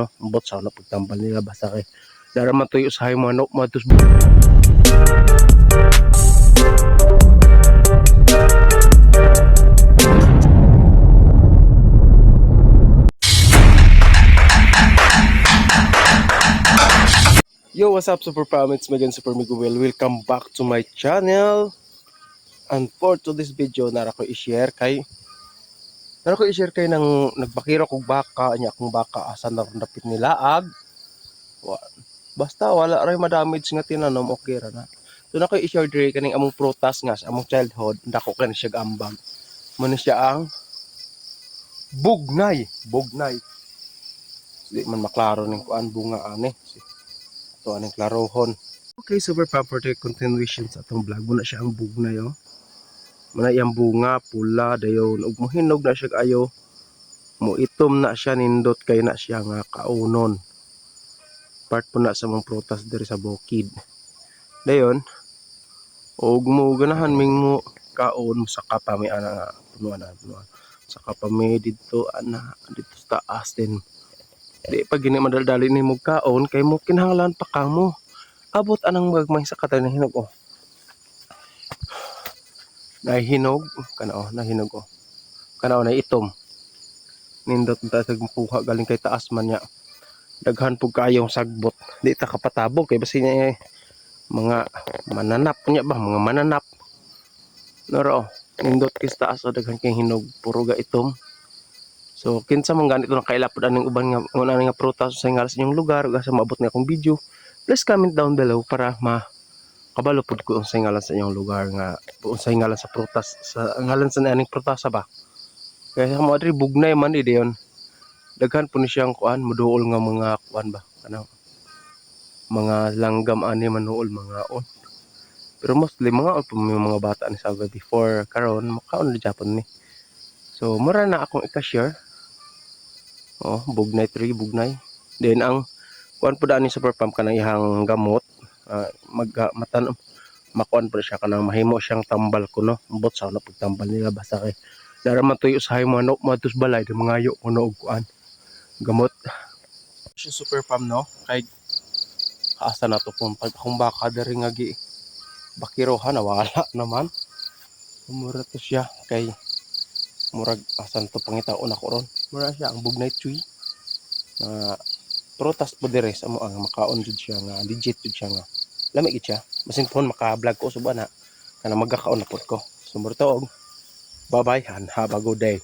No? Ambot sa na pagtambal nila basta kay dara man tuyo sa manok matus. Yo, what's up, Super Pam? It's Megan Super Miguel. Welcome back to my channel. And for today's video, nara ko i-share kay nang nagbakiro kog baka nya akong baka asa na ron dapit nila ag wa, basta wala ray madamage nga tinanom, okay ra na. So na ko i-share diri kaning among prutas nga sa among childhood dako kani siya ambag. Mo ni siya ang bugnay, bugnay. Di man maklaro ning kuan bunga ani. Ito aning klarohon. Okay, super pam, for the continuation sa atong vlog. Muna siya ang bugnay oh. Muna iyang bunga pula dayon ug mohinog na siya ayo. Mo itom na siya, nindot kay na siya nga kaunon. Part po na sa mga prutas diri sa bukid. Dayon og mo ganahan ming mo kaon, saka pa mi ana nga punuan na punuan. Saka pa mi didto ana didto sa taas din. Di pa gini madaldali ni mo kaon kay mo kinahanglan pa kamo. Abot anang gagmay sa katay na hinog oh. Nahinog kana oh, nahinog oh. Kana oh, itom. Nindot ta sa makuha galing kay taas man niya. Daghan pug kaayong sagbot. Di ta kapatabog kay basin niya eh, mga mananap niya ba, mga mananap. Noro oh, nindot kay sa taas oh, daghan kay hinog, puro ga itom. So kinsa man ganito na kaila pod aning uban nga una nga prutas sa ngalan sa inyong lugar ug asa maabot nga akong video. Please comment down below para ma kabalo pud ko unsay ngalan sa inyong lugar nga unsay ngalan sa prutas sa ngalan sa aning prutasa ba. Kaya sa mga diri bugnay man di dayon. Daghan po ni siyang kuan moduol nga mga kuan ba kanang mga langgam ani manuol mga on. Pero mostly mga on po may mga bata ni sa before karon makaon na Japon ni. So mura na akong ika-share. Oh, bugnay tree, bugnay. Then ang kuan po daan ni super pump kanang ihang gamot, mag matan makuan po siya kanang mahimo siyang tambal kuno. Ambot sa na pagtambal nila basta kay dara man tuyo sa manok matus balay di mangayo kuno og kuan gamot. Siya super pump no kay asa na to kung pag akong baka diri nga gi bakirohan na wala naman. Mura to siya kay murag asan to pangitaon ako ron. Mura siya ang bugnay tree na prutas po dire sa amo ang makaon jud siya nga legit jud siya nga lami gid siya. Basin pohon maka-vlog ko suba na kana magakaon na pud ko. So mura to og bye bye and have a good day.